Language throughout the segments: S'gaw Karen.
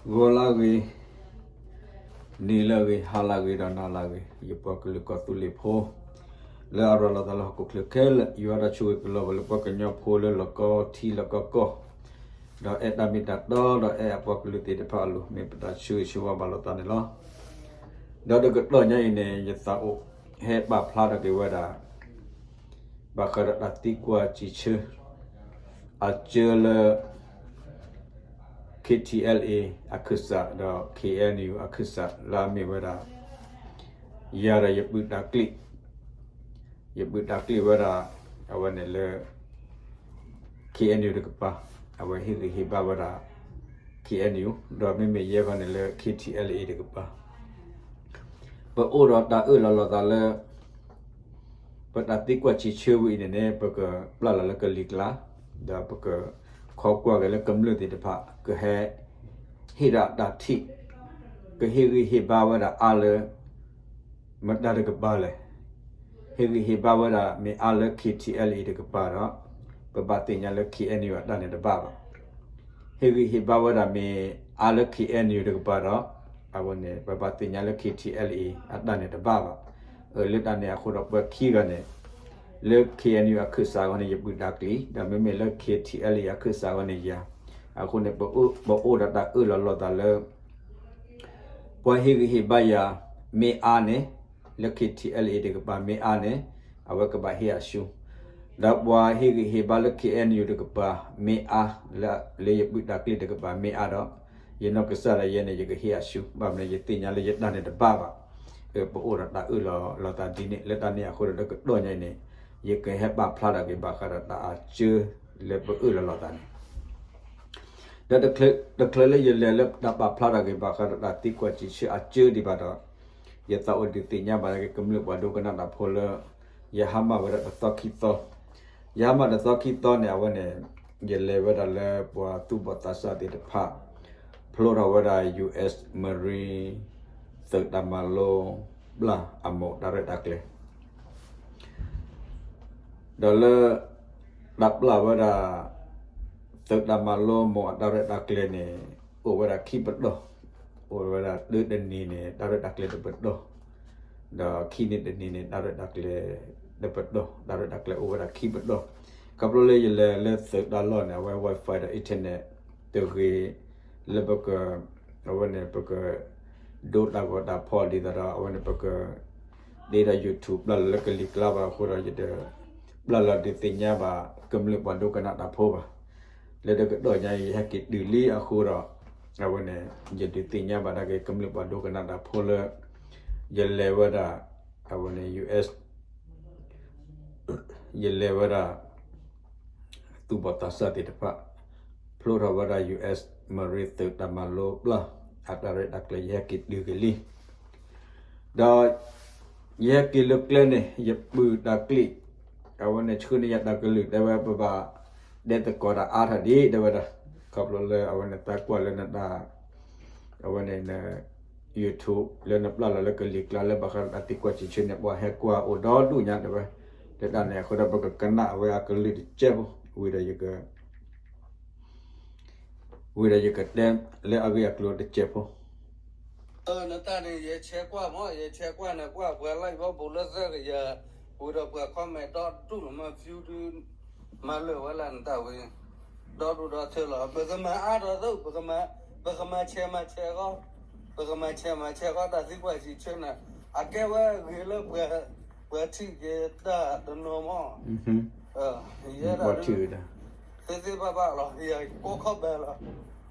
ဂီၤလၢအဂ့ၤ, နံၤလၢအဂ့ၤ, ဟါလၢအဂ့ၤ ဒီးနၤလၢအဂ့ၤ, ယပှၤကလုာ်ကီၢ်သူလ့ၤဖိ လၢအရၤလီၤသးလၢဟီၣ်ခိၣ်ချၢခဲလၢာ်, ယွၤတၢ်ဆိၣ်ဂ့ၤကလီၤဘၣ်လၢပှၤကညီဖိလၢလီၢ်ကီထံလီၢ်ကီကီၢ်, ဒီးအဲၣ်တၢ်မ့ၢ်တၢ်တီ ဒီးအဲၣ်အပှၤကလုာ်သ့ၣ်တဖၣ်အလိၤ မ့ၢ်ပတၢ်ဆၢဂ့ၤဆၢဝါဘၣ်လိာ်သးန့ၣ်လီၤ. ဒီးတကတီၢ်ညါအံၤန့ၣ် ယသးအိၣ်ဟဲပာ်ဖျါထီၣ်က့ၤဝဲဒၣ် ဘၣ်ဃးဒီးတၢ်သံကွၢ်စံးဆၢ အစၢလၢ KTLA အခၢၣ်စး ဒီး KNU အခၢၣ်စး လၢအမ့ၢ်ဝဲဒၣ် ယၤဒီးယပုၢ်တၢ်ကျံး, ယပုၢ်တၢ်ကျံးဝဲဒၣ် အဝဲန့ၣ်လၢ KNU တကပၤ, အဝဲဟ့ၣ်ဂံၢ်ဟ့ၣ်ဘါဝဲဒၣ် KNU, ဒီးမ့မ့ၢ်ယဲခီန့ၣ်လၢ KTLA တကပၤ ပအိၣ်ဒီးတၢ်အၢၣ်လီၤလိာ်သးလၢ ပတၢ်သံကွၢ်စံးဆၢဝဲအံၤန့ၣ်န့ၣ် ပကပျၢ်လီၤလၢကလံၤကျါ, ဒီးပကခိးကွၢ်က့ၤလၢကမျၢၢ်သ့ၣ်တဖၣ် ကဟဲ ဟ့ၣ်ဒၣ်တၢ်ထံၣ်, ကဟ့ၣ်ဂံၢ်ဟ့ၣ်ဘါဝဲဒၣ်အါလၢ မတၤတကပၤလဲၣ်. ဟ့ၣ်ဂံၢ်ဟ့ၣ်ဘါဝဲဒၣ်မ့ၢ်အါလၢ KTLA တကပၤဒီး ပဘၣ်သ့ၣ်ညါလၢ KNU အတၢ်န့ၣ်တဘၣ်ဘၣ်. ဟ့ၣ်ဂံၢ်ဟ့ၣ်ဘါဝဲဒၣ်မ့ၢ်အါလၢ KNU တကပၤဒီး အဝဲန့ၣ် ပဘၣ်သ့ၣ်ညါလၢ KTLA အတၢ်န့ၣ်တဘၣ်ဘၣ်. လၢတၢ်န့ၣ်အဃိဒီးပှၤခံဂၤန့ၣ် လၢ KNU အခၢၣ်စးအဂီၢ်န့ၣ် ယပုၢ်တၢ်ကျံး, ဒီးမ့မ့ၢ်လၢ KTLA အခၢၣ်စးအဂီၢ်န့ၣ်ယၤ, အဃိန့ၣ် ပအိၣ်ဒီးတၢ်အၢၣ်လီၤလိာ်သးလၢ ပှၤဟ့ၣ်ဂံၢ်ဟ့ၣ်ဘါယၤ မ့ၢ်အါန့ၣ်, လၢ KTLA တကပၤမ့ၢ်အါန့ၣ်, အဝဲကဘၣ်ဟ့ၣ်အၡူ, ဒီးပှၤဟ့ၣ်ဂံၢ်ဟ့ၣ်ဘါလၢ KNU တကပၤမ့ၢ်အါ, လၢယပုၢ်တၢ်ကျံးတကပၤမ့ၢ်အါဒီး, ယနီၢ်ကစၢ်ဒၣ်ယဲန့ၣ် ယကဟ့ၣ်အၡူ, ဘၣ်မနုၤယသ့ၣ်ညါလၢယတၢ်န့ၣ်တဘၣ်ဘၣ်. ပအိၣ်ဒီးတၢ်အၢၣ်လီၤလိာ်သးဒ်န့ၣ် လၢတၢ်န့ၣ်အဃိဒီး တကတီၢ်ညါအံၤန့ၣ် ယကဟဲပာ်ဖျါထီၣ်က့ၤဘၣ်ဃးဒီးတၢ်အစၢလၢပအၢၣ်လီၤလိာ်သးန့ၣ် ဒီးတချုးလၢယလဲၤလၢတၢ်ပာ်ဖျါထီၣ်က့ၤဘၣ်ဃးဒီးတၢ်သံကွၢ်စံးဆၢအစၢဒံးဘၣ်ဒီး, ယသးအိၣ်ဒုးသ့ၣ်ညါဘၣ်က့ၤကမျၢၢ်ပှၤဒိကနၣ်တၢ်ဖိလၢ ယဟါမၢ်ဝဲဒၣ်တသီခံသီ, ယဟါမၢ်တသီခံသီန့ၣ် အဝဲန့ၣ် ယလဲၤဝဲဒၣ်လၢပှၤသူၣ်ဘီၣ်သးစၢ်သ့ၣ်တဖၣ် ဖျိထီၣ်ဝဲဒၣ် US Marine သုးတၢ်မၤလိ ပျၢ်အမိၢ်တၢ်ရဲၣ်တၢ်ကျဲၤ ဒီးလၢ တၢ်ပျၢ်ဝဲဒၣ် သုးတၢ်မၤလိမိၢ်အတၢ်ရဲၣ်တၢ်ကျဲၤန့ၣ် အိၣ်ဝဲဒၣ်ခံပတီၢ်, အိၣ်ဝဲဒၣ်တၢတနံၤန့ၣ် တၢ်ရဲၣ်တၢ်ကျဲၤတပတီၢ်, ဒီးခံနံၤတနံၤန့ၣ် တၢ်ရဲၣ်တၢ်ကျဲၤတပတီၢ်, တၢ်ရဲၣ်တၢ်ကျဲၤအိၣ်ဝဲဒၣ်ခံပတီၢ်, ခီဖျိလၢယလဲၤလၢသုးတၢ်လီၢ်န့ၣ် အဝဲ Wi-Fi ဒီး internet တဂ့ၤ လၢပက အဝဲန့ၣ်ပက ဒိတၢ်ဂီၤတၢ်ဖီၣ်ဒ်သိးဒီး အဝဲန့ၣ်ပက ဒ့ဒီး YouTube ပျၢ်လီၤလၢကလံၤကျါဘၣ်အဃိဒီး ယတ ပျၢ်လီၤဒုးသ့ၣ်ညါဘၣ်ကမျၢၢ်ပှၤဒိကနၣ်တၢ်ဖိဘၣ်. လၢတကတီၢ်ညါအံၤ ယဟဲက့ၤတုၤလံအဃိဒီး အဝဲန့ၣ် ယဒုးသ့ၣ်ညါဘၣ်ဒၣ်က့ၤကမျၢၢ်ပှၤဒိကနၣ်တၢ်ဖိလၢ ယလဲၤဝဲဒၣ် အဝဲန့ၣ် US ယလဲၤဝဲဒၣ် သူၣ်ဘီၣ်သးစၢ်သ့ၣ်တဖၣ် ဖျိထီၣ်ဝဲဒၣ် US Marine သုးတၢ်မၤလိပျၢ် အတၢ်ရဲၣ်တၢ်ကျဲၤ ယဟဲက့ၤတုၤက့ၤလံ. ဒီး ယဟဲက့ၤလၢကျဲန့ၣ် ယပုၢ်တၢ်ကျံး အဝဲန့ၣ်ဆှၢန့ၢ်ယၤတၢ်ကလုၢ် တဲဝဲပဘၣ် တဲသကိးတၢ်အါထီၣ်ဒံး တဲဝဲဒၣ် ခီဖျိလၢအဝဲန့ၣ်သးကွၢ်လၢနတၢ် အဝဲန့ၣ် YouTube လၢနပျၢ်လီၤလၢကလံၤကျါလၢဘၣ်ဃးဒီးတၢ်သံကွၢ်စံးဆၢန့ၣ် ပှၤဟဲကွၢ်အိၣ်ဒီဒူၣ်ညါတဲဝဲ, လၢတၢ်န့ၣ်အဃိဒီး ပကကနၣ်အဝဲအကလုၢ်တစဲးဖိ ဝံၤဒီးယက ဝံၤဒီးယကတဲလၢအဂ့ၢ်အကျိၤတစဲးဖိ. နတၢ်န့ၣ် ယဆဲးကွၢ်မး ယဆဲးကွၢ်န့ၣ် ကွၢ်ပှၤ like ဘီပူၤလၢသၢကယၤ ဝံၤဒီးပှၤ comment ဒီဒူၣ်လီၤမး view ဒု မၤလၢာ်ဝဲလၢနတၢ်ဝံၤ ဒီဒူၣ်ဒီထၢလီၤ ပကမၤအါထီၣ်သ့ ပကမၤ ပကမၤဆဲးမၤဆဲးဃီ ပကမၤဆဲးမၤဆဲးဃီ တၢ်သံကွၢ်စံးဆၢန့ၣ် အကဲဝဲဂ့ၤလၢပှၤ ပှၤထံၣ်က့ၤတၢ်တနီၤမး ယဲဒၣ် သ့သ့ဘၣ်ဘၣ်လီၤ ယကိးခီၣ်ဘဲလီၤ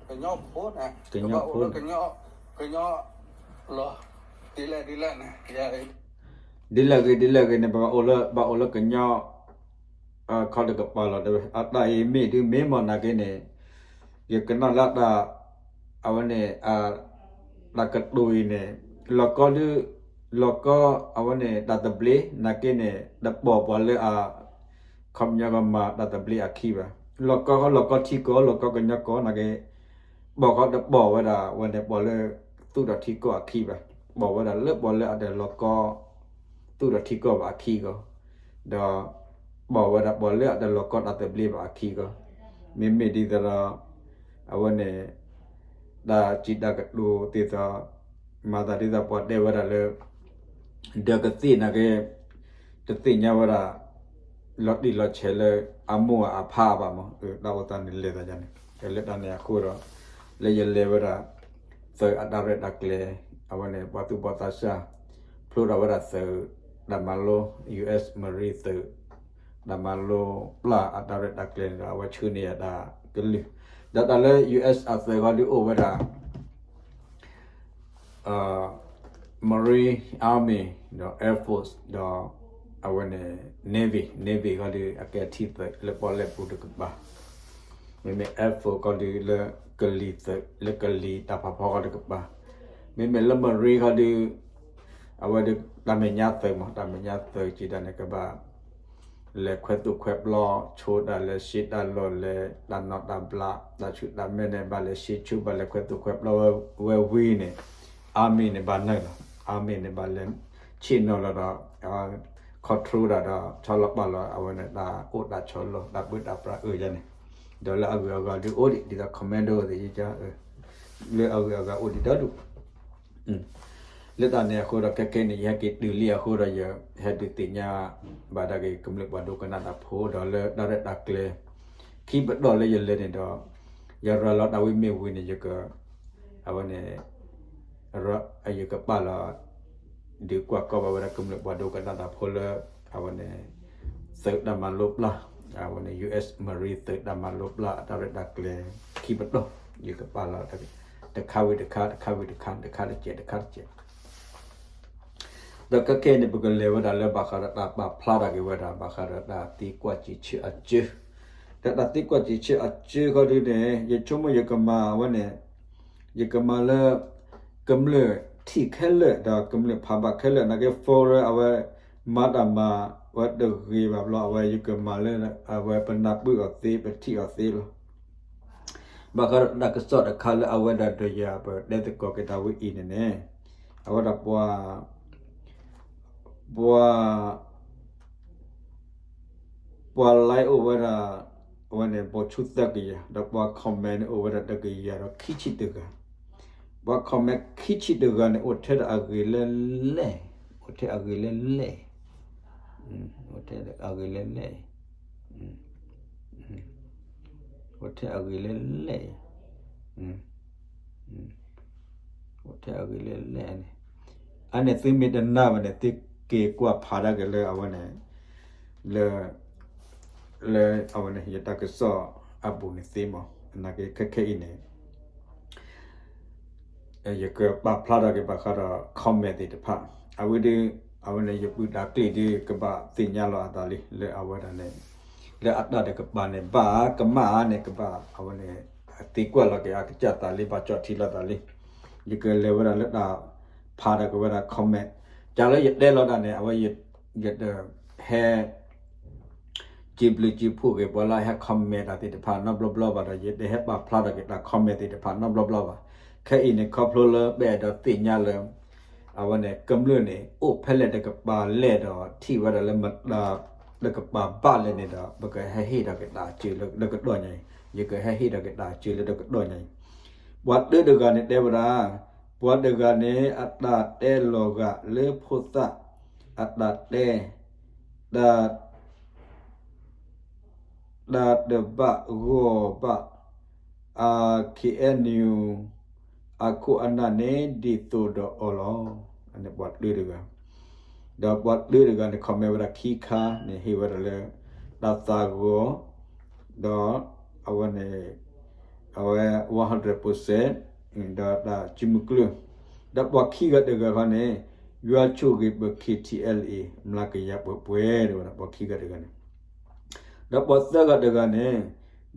ကညီဖိန့ၣ် ကဘၣ်အိၣ်လၢ ကညီ လီၤ ဒ်လဲၣ်ဒ်လဲၣ်န့ၣ် ဒ်လဲၣ်ဂ့ၤ ဒ်လဲၣ်ဂ့ၤန့ၣ် ပဘၣ်အိၣ်လၢ ဘၣ်အိၣ်လၢကညီ ခီတကပၤလီၤ တဲဝဲ အတၢ်အံၤမ့ၢ်ဒုးမ့ၢ်မ့ၢ်နာ်က့န့ၣ် ယကနၣ်လၢတၢ် အဝဲန့ၣ် တၢ်ကတိၤအံၤန့ၣ် လီၢ်ကီဒု လီၢ်ကီ အဝဲန့ၣ် တၢ်သဘျ့ နာ်က့န့ၣ် တပိာ်ပှၤလၢအ ခီပညီကမၤတၢ်သဘျ့အခံဘၣ်. လီၢ်ကီ လီၢ်ကီထံကီၢ် လီၢ်ကီကညီကီၢ် နာ်က့ ပိာ်ဃီတပိာ်ဝဲဒၣ် အဝဲန့ၣ် ပှၤလၢ သူၣ်ထီၣ်ထံကီၢ်အခံဘၣ်. ပိာ်ဝဲဒၣ်လၢပှၤလၢအတလီၢ်ကီ သူၣ်ထီၣ်ထံကီၢ်ဘၣ်အခံဂီၢ်, ဒီး ပိာ်ဝဲဒၣ်ပှၤလၢအတလီၢ်ကီတၢ်သဘျ့ဘၣ်အခံဂီၢ်, မ့မ့ၢ်ဒ်သိးဒီး အဝဲန့ၣ် တၢ်စံးတၢ်ကတိၤသ့ၣ်ဒီး မၤသးဒ်သိးပှၤတဲဝဲဒၣ်လၢ ဒီးကသ့ၣ်နာ်က့ တသ့ၣ်ညါဝဲဒၣ် လီၤတံၢ်လီၤဆဲးလၢအမိၢ်အဖါဘၣ်မး, တၢ်အိၣ်သးန့ၣ်လဲၤသးယါန့ၣ် လၢတၢ်န့ၣ်အဃိဒီး လၢယလဲၤဝဲဒၣ် သုးအတၢ်ရဲၣ်တၢ်ကျဲၤ အဝဲန့ၣ် ပှၤသူၣ်ဘီၣ်သးစၢ် ဖျိထီၣ်ဝဲဒၣ်သုးတၢ်မၤလိ US Marine သုး တၢ်မၤလိပျၢ်အတၢ်ရဲၣ်တၢ်ကျဲၤန့ၣ်ဒီး အဝဲဆှၢန့ၢ်ယၤတၢ်ကလုၢ်, ဒီးတၢ်လၢ US အသုးဃီဒုးအိၣ်ဝဲဒၣ် Marine, Army ဒီး Air Force ဒီး အဝဲန့ၣ် Navy, Navy ဃီဒုး အကဲထံၣ်သုးလၢပီၣ်လဲၣ်ပူၤတကပၤ, မ့မ့ၢ် Air Force ဃီဒုးလၢကလံၤသုး လၢကလံၤတၢ်ဖးဖီဃီတကပၤ, မ့မ့ၢ်လၢ Marine ဃီဒုး အဝဲဒုးတၢ်မဲာ်ညါသုးမး တၢ်မဲာ်ညါသုးကံဒၣ်န့ၣ် ကဘၣ် လဲၤခွဲးသူၣ်ခွဲးပျီ ဆိတၢ်လဲၤဆှၢတၢ်လီၢ်လဲၤ တၢ်နီၣ်တၢ်ဘျး တၢ်ဆူၣ်တၢ်မဲာ်န့ၣ် ဘၣ်လဲၤဆှၢဆူ ဘၣ်လဲၤခွဲးသူၣ်ခွဲးပျီဝဲဝံၤန့ၣ် Army န့ၣ်ဘၣ်နုာ်လီၤ, Army န့ၣ်ဘၣ်လဲၤဆ့ၣ်နီၤလီၤဒီး control တၢ်ဒီး ဆီလီၤပာ်လီၤ အဝဲန့ၣ် တၢ်အိၣ်တၢ်ဆီလီၤ တၢ်ပၢတၢ်ပြးအၢယါန့ၣ်, ဒီးလၢအဂုၤအဂၤဒုးအိၣ်ဒံး ဒ်သိး commando သ့ၣ်ယက လၢအဂုၤအဂၤအိၣ်ဒံးဒီဒူၣ် လၢတၢ်န့ၣ်အဃိဒီး ခဲခဲအံၤန့ၣ် ယဟဲက့ၤတုၤလံအဃိဒီး ယဟဲဒုးသ့ၣ်ညါဘၣ်ဒၣ်က့ၤ ကမျၢၢ်ပှၤဒိကနၣ်တၢ်ဖိဒီးလၢတၢ်ရဲၣ်တၢ်ကျဲၤ ခံပတီၢ်လၢယလဲၤန့ၣ်ဒီး ယရၤလီၤတၢ်ဝံၤမ့ၢ်ဝံၤန့ၣ် ယက အဝဲန့ၣ် ယကပာ်လီၤ ဒုးကွၢ်ကီဘၣ်ဝဲဒၣ်ကမျၢၢ်ပှၤဒိကနၣ်တၢ်ဖိလၢ အဝဲန့ၣ် သုးတၢ်မၤလိပျၢ် အဝဲန့ၣ် US Marine သုးတၢ်မၤလိပျၢ်အတၢ်ရဲၣ်တၢ်ကျဲၤခံပတီၢ် ယကပာ်လီၤ တခါဝံၤတခါ တခါဝံၤတခါ တခါတစဲး တခါတစဲး ဒီးခဲခဲအံၤန့ၣ် ပကလဲၤဝဲဒၣ်လၢဘၣ်ဃးဒီးတၢ်ပာ်ဖျါထီၣ်က့ၤဝဲဒၣ် ဘၣ်ဃးဒီးတၢ်သံကွၢ်စံးဆၢအကၢ ဒီးတၢ်သံကွၢ်စံးဆၢအကၢခီဒုန့ၣ် ယဆိကမိၣ်ယကမၤအဝဲန့ၣ် ယကမၤလၢ ကမျၢၢ်ထံၣ်ခဲလၢာ် ဒီးကမျၢၢ်ဖးဘၣ်ခဲလၢာ် နာ်က့ foreign အဝဲ မၤတၢ်မၤဝဲတဂ့ၤဘၣ်ဘျီ အဝဲယကမၤလၢ အဝဲပနၢ်ပၢၢ်အီၤသ့ ပထံၣ်အီၤသ့လီၤ. ဘၣ်ဃးဒီးတၢ်ကစီၣ်တခါလၢအဝဲဒၣ်ဒီးယၤ ပတဲသကိးက့ၤတၢ်ဝဲအံၤန့ၣ်န့ၣ် အဝဲဒၣ်ပှၤ ပှၤ ပှၤ like အိၣ်ဝဲဒၣ် အဝဲန့ၣ် ဘီၣ်ဆူသၢကယၤ ဒီးပှၤ comment န့ၣ် အိၣ်ဝဲဒၣ်တကယၤဒီးခံဆံတဂၤ, ပှၤ comment ခံဆံတဂၤန့ၣ် အိၣ်ထဲဒၣ်အဂ့ၤလၢလဲၣ်, အိၣ်ထဲအဂ့ၤလၢလဲၣ်, အိၣ်ထဲအဂ့ၤလၢလဲၣ်, အိၣ်ထဲအဂ့ၤလၢလဲၣ်, အိၣ်ထဲအဂ့ၤလၢလဲၣ်န့ၣ်, အန့ၣ်သုမ့ၢ်တနာ်ဘၣ်န့ၣ် သုက့ၤကွၢ်ဖးဒၣ်က့ၤလၢအဝဲန့ၣ် လၢ လၢအဝဲန့ၣ် ယတၢ်ကစီၣ်အပူၤန့ၣ်သ့မး, နာ်က့ခဲခဲအံၤန့ၣ် ယကပာ်ဖျါထီၣ်က့ၤဘၣ်ဃးဒီး comment သ့ၣ်တဖၣ်, အဝဲဒုး အဝဲန့ၣ် ယပုၢ်တၢ်ကျ့ၣ်ဒုး ကဘၣ်သ့ၣ်ညါလီၤအသးလံ လၢအဝဲဒၣ်န့ၣ် လၢအတၢ်တကပၤန့ၣ် ဘၣ်ကမၣ်န့ၣ် ကဘၣ်အဝဲန့ၣ် သံကွၢ်လီၤက့ၤအကစၢ်သးလံ ဘၣ်ကၠီၣ်ထံလီၤသးလံ, ယကလဲၤဝဲဒၣ်လၢတၢ်ဖးဒၣ်က့ၤဝဲဒၣ် comment, တၢ်လၢယတဲလီၤတၢ်န့ၣ် အဝဲ ယတဟဲ စံးဘျုးစံးဖှိၣ်က့ၤပှၤလၢအဟဲ comment တၢ်သ့ၣ်တဖၣ်နီတဘျီဘျီဘၣ်ဒီး ယတဟဲပာ်ဖျါထီၣ်က့ၤတၢ် comment သ့ၣ်တဖၣ် နီတဘျီဘျီဘၣ်. ခဲအံၤန့ၣ် ခီဖျိလၢပအဲၣ်ဒိးသ့ၣ်ညါလၢ အဝဲန့ၣ် ကမျၢၢ်န့ၣ် အိၣ်ဖဲလဲၣ်တကပၤလဲၣ်ဒီး ထံၣ်ဝဲဒၣ်လၢမတၤတကပၤဘၣ်လဲၣ်န့ၣ်ဒီး ပကဟဲဟ့ၣ်ထီၣ်က့ၤတၢ်စၢၤလၢတကတီၢ်ညါအံၤ, ယကဟဲဟ့ၣ်ထီၣ်က့ၤတၢ်စၢၤလၢတကတီၢ်ညါအံၤ. ပှၤတၢတဂၤန့ၣ်တဲဝဲဒၣ် ပှၤတဂၤန့ၣ် အတၢ်တဲလီၤဂာ်လၢဖိသၣ် အတၢ်တဲ တၢ် တၢ်တဘၣ်ဂီၢ်ဘၣ် အ KNU အခိၣ်အနၢ်န့ၣ် ဒ်သိးဒီးအီၤလီၤ. အန့ၣ်ပှၤတၢတဂၤ, ဒီးပှၤတၢတဂၤန့ၣ် comment ဝဲဒၣ်ခံခါန့ၣ် ဟ့ၣ်ဝဲဒၣ်လၢ တၢ်သးဂီၤ ဒီး အဝဲန့ၣ် အဝဲ one hundred percent ဒီးတၢ်စုမုၢ်ကျၢၢ်, ဒီးပှၤခံဂၤတဂၤခီန့ၣ် ယွၤဆိၣ်ဂ့ၤပ KTLA မျးကယၤပှဲၤပှဲၤ တဲဝဲဒၣ် ပှၤခံဂၤတဂၤန့ၣ် ဒီးပှၤသၢဂၤတဂၤန့ၣ်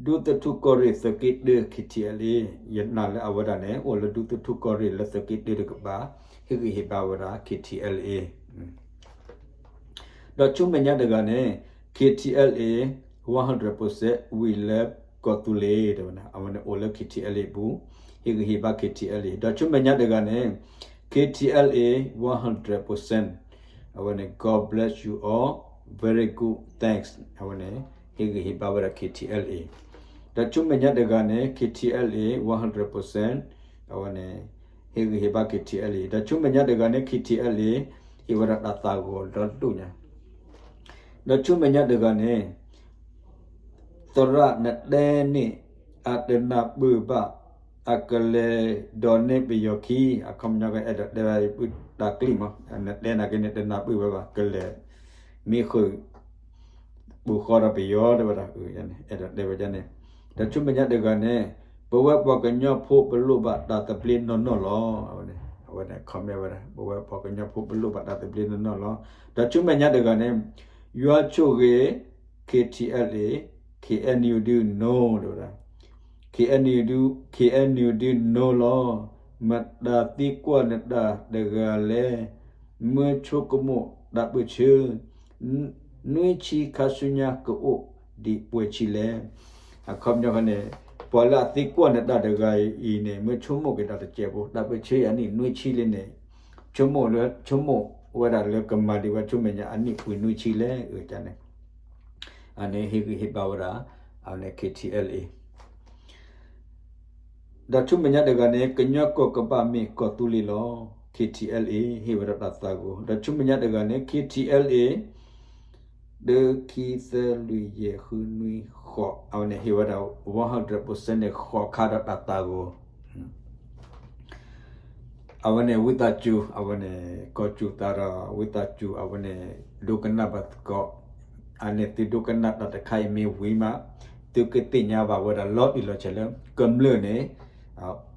ဒူသထူကီၢ်ရ့ၣ်သုးက့တၢ KTLA, ယနာ်လၢအဝဲဒၣ်န့ၣ် အိၣ်လၢဒူသထူကီၢ်ရ့ၣ်လၢသုးက့တၢတကပၤ ဟ့ၣ်ဂံၢ်ဟ့ၣ်ဘါဝဲဒၣ် KTLA, ဒီးဆူမဲာ်ညါတဂၤန့ၣ် KTLA one hundred percent ဝံၤလၢကီၢ်သူလ့ၤ တဲဝဲဒၣ် အဝဲန့ၣ်အိၣ်လၢ KTLA ပူၤ ဟ့ၣ်ဂံၢ်ဟ့ၣ်ဘါ KTLA, ဒီးဆူမဲာ်ညါတဂၤန့ၣ် KTLA one hundred percent, အဝဲန့ၣ် God bless you all, very good, thanks, အဝဲန့ၣ် ဟ့ၣ်ဂံၢ်ဟ့ၣ်ဘါဝဲဒၣ် KTLA, ဒီးဆူမဲာ်ညါတဂၤန့ၣ် KTLA one hundred percent အဝဲန့ၣ် ဟ့ၣ်ဂံၢ်ဟ့ၣ်ဘါ K T L A ဒီးဆူမဲာ်ညါတဂၤန့ၣ် K T L A ဟ့ၣ်ဝဲဒၣ်တၢ်သးဂီၤဒီဒိၣ်ညါ ဒီးဆူမဲာ်ညါတဂၤန့ၣ် သရၣ်နတဲန့ၣ် အတနၢ်ပၢၢ်ဘၣ် အကလဲၤဒိးန့ၢ်ပယီၤခံ အခီပညီကအဲၣ်ဒိးတဲဝဲပုၢ်တၢ်ကျံၣ်မး နတဲနာ်က့န့ၣ် တနၢ်ပၢၢ်ဝဲဘၣ် ကလဲၤ မ့ၢ်ဃုာ် ပူၤဃီဒီးပယီၤတဲဝဲဒၣ် အဲၣ်ဒိးတဲဝဲဒ်န့ၣ် ဒီးဆူမဲာ်ညါတဂၤန့ၣ် ပဝဲပှၤကညီဖိပလိၣ်ဘၣ်တၢ်သဘျ့နီၢ်နီၢ်လီၤ. အဝဲန့ၣ် အဝဲန့ၣ် comment ဝဲဒၣ် ပဝဲပှၤကညီဖိပလိၣ်ဘၣ်တၢ်သဘျ့နီၢ်နီၢ်လီၤ. ဒီးဆူမဲာ်ညါတဂၤန့ၣ် ယွၤဆိၣ်ဂ့ၤ K T L A, K N U ဒု no တဲဝဲဒၣ် K N U ဒု K N U ဒု no လီၤ. မတၤသံကွၢ်နတၢ်တဂၤလဲၣ် မ့ၢ်ဆိကမိၣ်တၢ်ပၢၢ်ဆၢ နွံဆံခါဆူညါကအိၣ်ဒံးပှဲၤဆံလဲၣ်. အခီပညီန့ၣ် ပှၤလၢအသံကွၢ်နတၢ်တဂၤအံၤန့ၣ် မ့ၢ်ဆိကမိၣ်က့ၤတၢ်တစဲးဖိ တၢ်ပၢၢ်ဆၢအနံၣ်နွံဆံလံန့ၣ် ဆိကမိၣ်လၢ ဆိကမိၣ်ဝဲဒၣ်လၢကမၤဒံးဝဲဆူမဲာ်ညါအနံၣ်ပှဲၤနွံဆံလဲၣ် အန့ၣ် အန့ၣ်ဟ့ၣ်ဂံၢ်ဟ့ၣ်ဘါဝဲဒၣ် အဝဲန့ၣ် K T L A ဒီးဆူမဲာ်ညါတဂၤန့ၣ် ကညီကီၢ်ကဘၣ်မ့ၢ်ကီၢ်သူလ့ၤလီၤ. K T L A ဟ့ၣ်ဝဲဒၣ်တၢ်သးဂီၤ ဒီးဆူမဲာ်ညါတဂၤန့ၣ် K T L A တၢ ခံ သၢ လွံၢ် ယဲၢ် ဃု နွံ ဃိး အဝဲန့ၣ်ဟ့ၣ်ဝဲဒၣ် one hundred percent န့ၣ် ဃိးခါဒီးတၢ်သးဂီၤ အဝဲန့ၣ် ဝံသးစူၤ အဝဲန့ၣ် ကီၢ်စူၤသးဒီး ဝံသးစူၤ အဝဲန့ၣ် ဒိကနၣ်ဘၣ်သကိး အန့ၣ်သုဒိကနၣ်တၢ်တခါအံၤမ့ၢ်ဝံၤမး သုကသ့ၣ်ညါဘၣ်ဝဲဒၣ်လီၤတံၢ်လီၤဆဲးလၢ ကမျၢၢ်န့ၣ်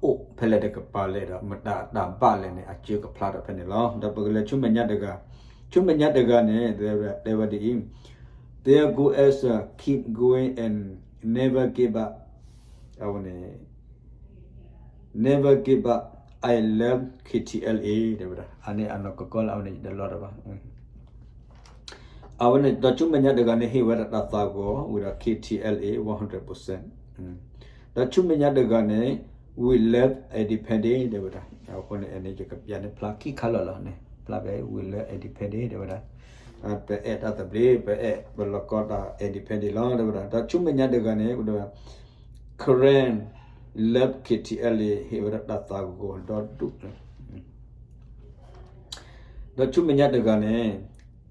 အိၣ်ဖဲလဲၣ်တကပၤလဲၣ်ဒီး မတၤအတၢ်ဘၣ်လဲၣ်န့ၣ် အစၢကဖျါထီၣ်ဖဲန့ၣ်လီၤ. ဒီးပကလဲၤဆူမဲာ်ညါတဂၤ ဆူမဲာ်ညါတဂၤန့ၣ် တဲဝဲဒ်အံၤ There go as a keep going and never give up အဝဲန့ၣ် never give up I love K T L A တဲဝဲဒၣ် အန့ၣ်အနီၢ်ကီၢ်ကီၢ်လၢအဝဲန့ၣ်တလီၤတဘၣ် အဝဲန့ၣ် ဒီးဆူမဲာ်ညါတဂၤန့ၣ် ဟ့ၣ်ဝဲဒၣ်တၢ်သးဂီၤဝံၤဒီး K T L A one hundred percent ဒီးဆူမဲာ်ညါတဂၤန့ၣ် we love independent တဲဝဲဒၣ် အဃိန့ၣ် အန့ၣ် ယကပျးန့ၣ်ဖျါခံခါလီၤလီၤန့ၣ် ဖျါဖဲ we love independent တဲဝဲဒၣ် ပအဲၣ်တၢ်သဘျ့ ပအဲၣ်ပလီၢ်ကီတၢ် independent လီၤ တဲဝဲဒၣ် ဒီးဆူမဲာ်ညါတဂၤန့ၣ် Karen love K T L A ဟ့ၣ်ဝဲဒၣ်တၢ်သးဂီၤဒီဒူၣ် ဒီးဆူမဲာ်ညါတဂၤန့ၣ်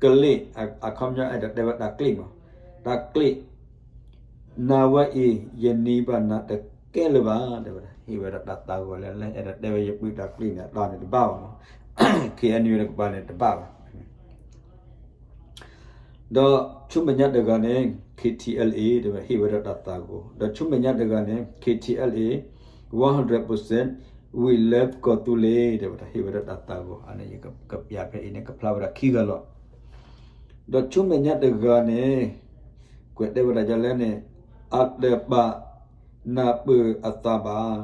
ကလ့ၢ် အခီပညီအဲၣ်ဒိးတဲဝဲတၢ်ကျ့ၢ်မး တၢ်ကျ့ၢ် နၤဝဲအံၤ ယနံၤဘၣ်နၤတကဲလၢၤဘၣ် တဲဝဲဒၣ် ဟ့ၣ်ဝဲဒၣ်တၢ်သးဂီၤလၢ လၢအဲၣ်ဒိးတဲဝဲယပုၢ်တၢ်ကျ့ၢ်န့ၣ် အတၢ်န့ၣ်တဘၣ်ဘၣ်မး K N U တကပၤန့ၣ်တဘၣ်ဘၣ် ဒီးဆူမဲာ်ညါတဂၤန့ၣ် K T L A တဲဝဲ ဟ့ၣ်ဝဲဒၣ်တၢ်သးဂီၤ ဒီးဆူမဲာ်ညါတဂၤန့ၣ် K T L A one hundred percent we love ကီၢ်သူလ့ၤ တဲဝဲဒၣ် ဟ့ၣ်ဝဲဒၣ်တၢ်သးဂီၤ အန့ၣ် ယကပျးဖဲအံၤန့ၣ် ကဖျါဝဲဒၣ်ခံဂၤလီၤ ဒီးဆူမဲာ်ညါတဂၤန့ၣ် ကွဲးတဲဝဲဒၣ်ဒ်လဲၣ်န့ၣ် အတပာ်နၢ်ပၢၢ်အသးဘၣ်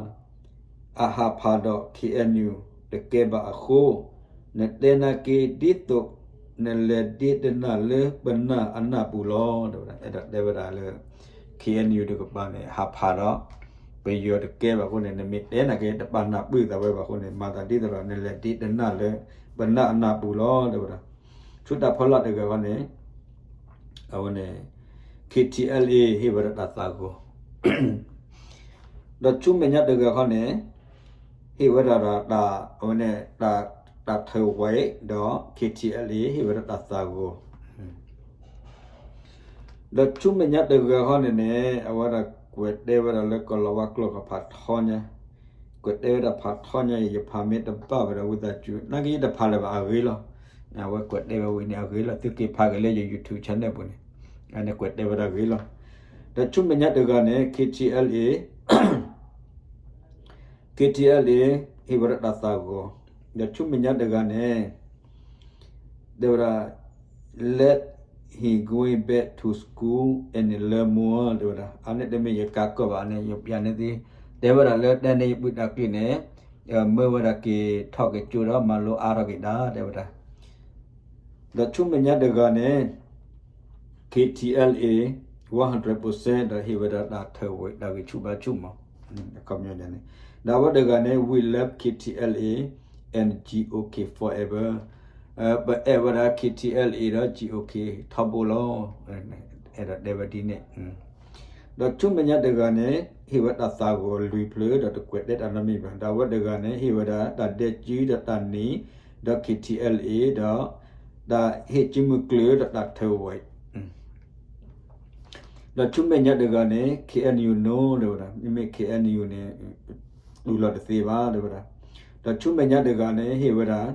အဟးဖးဒီး K N U တကဲဘၣ်အဃိ နတဲနာ်က့ဒ်သိး နလဲၤဒ့တနၢ်လၢပနၢ်အနၢ်ပူၤလီၤ တဲဝဲဒၣ် အဲၣ်ဒိးတဲဝဲဒၣ်လၢ K N U တကပၤန့ၣ် ဟးဖးဒီး ပယီၤတကဲဘၣ်အဃိန့ၣ် နမ့ၢ်တဲနာ်က့ တပာ်နၢ်ပၢၢ်သးဝဲဘၣ်အဃိန့ၣ် မၤသးဒ်သိးဒီး နလဲၤဒ့တနၢ်လၢ ပနၢ်အနၢ်ပူၤလီၤ တဲဝဲဒၣ် ဆူတၢ်ဖီလာ်တဂၤဃီန့ၣ် အဝဲန့ၣ် K T L A ဟ့ၣ်ဝဲဒၣ်တၢ်သးဂီၤ ဒီးဆူမဲာ်ညါတဂၤဃီန့ၣ် ဟ့ၣ်ဝဲဒၣ်ဒီးတၢ် အဝဲန့ၣ် တၢ်ထၢဝဲဒီး K T L A ဟ့ၣ်ဝဲဒၣ်တၢ်သးဂီၤ ဒီးဆူမဲာ်ညါတဂၤဃီန့ၣ်န့ၣ် အဝဲဒၣ်ကွဲးတဲဝဲဒၣ်လၢကီၢ်လီၤဝါကျိာ်ကဖးထီညါ ကွဲးတဲဝဲဒၣ်ဖးထီညါအံၤ ယဖးမ့ၢ်တဘၣ်ဝဲဒီးဝံသးစူၤ နာ်က့ယတဖးလၢၤဘၣ်အဂ့ၤလီၤ အဝဲကွဲးတဲဝဲဝံၤန့ၣ်အဂ့ၤလီၤ သုက့ၤဖးက့ၤလၢယ YouTube channel ပူၤန့ၣ် အန့ၣ်ကွဲးတဲဝဲဒၣ်ဂ့ၤလီၤ ဒီးဆူမဲာ်ညါတဂၤန့ၣ် K T L A K T L A ဟ့ၣ်ဝဲဒၣ်တၢ်သးဂီၤ ဒီးဆူမဲာ်ညါတဂၤန့ၣ် တဲဝဲဒၣ် let him going back to school and learn more တဲဝဲဒၣ် အန့ၣ်တမ့ၢ်ယကးကီၢ်ဘၣ်န့ၣ် ယပျးန့ၢ်သ့ တဲဝဲဒၣ်လၢတဲန့ၢ်ယပုၢ်တၢ်ကျ့ၢ်န့ၣ် မၢဝဲဒၣ်က့ၤထီၣ်က့ၤကၠိဒီးမၤလိအါထီၣ်က့ၤဒၣ် တဲဝဲဒၣ် ဒီးဆူမဲာ်ညါတဂၤန့ၣ် K T L A one hundred percent ဒီးဟ့ၣ်ဝဲဒၣ်တၢ်ထၢဝဲတၢ်ဂံၢ်ဆူၣ်ဘါဆူၣ်မး အခီပညီန့ၣ် ဒီးအဝဲတဂၤန့ၣ် we love K T L A and G O K forever ပအဲၣ်ဝဲဒၣ် K T L A ဒီး G O K ထီဘိလီၤ အဲၣ်ဒိးတဲဝဲဒ်န့ၣ် ဒီးဆူမဲာ်ညါတဂၤန့ၣ် ဟ့ၣ်ဝဲတၢ်သးဂီၤလွံၢ်ဖျၢၣ် ဒီးတကွဲးတဲတၢ်နီတမံၤဘၣ်. ဒီးအဝဲတဂၤန့ၣ် ဟ့ၣ်ဝဲဒၣ်တၢ်ဒဲကုဒီးတၢ်နံၤ ဒီး K T L A ဒီး တၢ်ဟ့ၣ်စုမုၢ်ကျၢၢ်ဒီးတၢ်ထၢဝဲ ဒီးဆူမဲာ်ညါတဂၤန့ၣ် K N U no တဲဝဲဒၣ်, မ့မ့ၢ် K N U န့ၣ် တူၢ်လိာ်တသ့ဘၣ်တဲဝဲဒၣ်. ဒီးဆူမဲာ်ညါတဂၤန့ၣ် ဟ့ၣ်ဝဲဒၣ်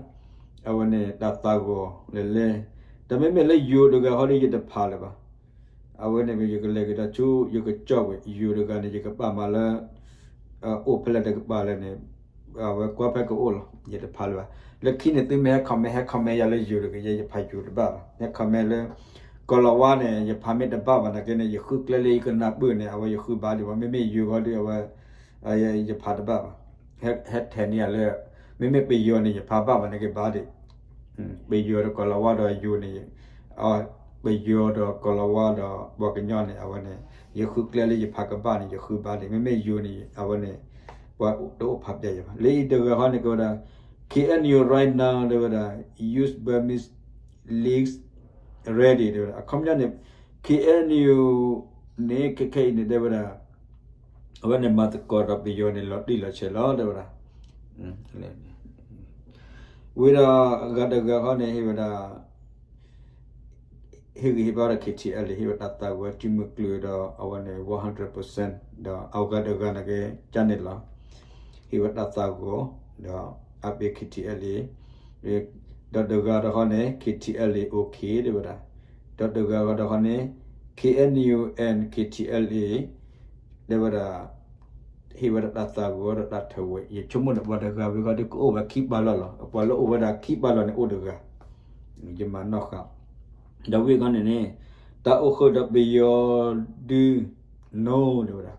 အဝဲန့ၣ်တၢ်သးဂီၤလဲၤလဲၤ, ဒီးမ့မ့ၢ်လၢယိၤတဂၤဃီဒီး ယတဖးလၢၤဘၣ်. အဝဲန့ၣ် ယကလဲၤကဒီးဆူ ယကကၠီၣ်ဝဲ ယိၤတဂၤန့ၣ် ယကပာ်မၤလၢ အိၣ်ဖဲလဲၣ်တကပၤလဲၣ်န့ၣ် အဝဲကွၢ်ဖဲကအိၣ်လီၤ. ယတဖးလၢၤဘၣ်. လၢခံန့ၣ် သုမ့ၢ်ဟဲ comment ဟဲ comment ယၤလၢယိၤတဂၤ ယဖးယိၤတဘၣ်ဘၣ်. ဟဲ comment လၢ ကီၤလၤဝါန့ၣ် ယဖးမ့ၢ်တဘၣ်ဘၣ်နာ်က့န့ၣ် ယဃုကျဲလၢယကနၢ်ပၢၢ်န့ၣ် အဝဲယဃုဘၣ်ဒံးဘၣ်. မ့မ့ၢ်ယိၤဃီဒီး အဝဲ ယဖးတဘၣ်ဘၣ်. ဟဲထဲးန့ၢ်ယၤလၢ မ့မ့ၢ်ပယီၤန့ၣ် ယဖးဘၣ်ဘၣ်နာ်က့ဘၣ်ဒံး ပယီၤဒီးကီၤလၤဝါဒီးယိၤန့ၣ် ပယီၤဒီးကီၤလၤဝါဒီးပှၤကညီန့ၣ် အဝဲန့ၣ် ယဃုကျဲလၢယဖးကဘၣ်န့ၣ် ယဃုဘၣ်ဒံး. မ့မ့ၢ်ယိၤန့ၣ် အဝဲန့ၣ် ပှၤတအိၣ်ဖးပျဲယၤဘၣ်. လၢအံၤတဂၤဃီန့ၣ် ကဝဲဒၣ် K N U right now တဲဝဲဒၣ် use Burmese leaks ready တဲဝဲဒၣ်. အခီပညီန့ၣ် K N U န့ၣ် ခဲခဲအံၤန့ၣ် တဲဝဲဒၣ် အဝဲန့ၣ်မၤသကိးဒီးပယီၤန့ၣ် လီၤတံၢ်လီၤဆဲးလီၤ တဲဝဲဒၣ်. ဝံၤဒီးအဂၤတဂၤဃီန့ၣ် ဟ့ၣ်ဝဲဒၣ် ဟ့ၣ်ဂံၢ်ဟ့ၣ်ဘါဒီး K T L A ဟ့ၣ်ဝဲတၢ်သးဂီၤစုမုၢ်ကျၢၢ်ဒီး အဝဲန့ၣ် one hundred percent ဒီးအဂၤတဂၤန့ၣ်က့ ကန့ၣ်လီၤ. ဟ့ၣ်ဝဲတၢ်သးဂီၤ ဒီးအါဘ့ၣ် K T L A ဒီးတဂၤတခီန့ၣ် K T L A okay တဲဝဲဒၣ်. ဒီးတဂၤတခီန့ၣ် K N U and K T L A တဲဝဲဒၣ် ဟ့ၣ်ဝဲဒၣ်တၢ်သးဂီၤဒီးတၢ်ထၢဝဲ. ယဆိကမိၣ်န့ၣ် ပှၤတဂၤဝံၤဃီဒီးကအိၣ်ဝဲခံပာ်လီၢ်လီၤ. ပှၤလၢအိၣ်ဝဲဒၣ်ခံပာ်လီၢ်န့ၣ်အိၣ်တဂၤ ယမၤနီၣ်ဃာ် ဒီးဝံၤဃီန့ၣ်န့ၣ် တၢ်အိၣ်ဃုာ်ဒီးပယီၤဒု no တဲဝဲဒၣ်.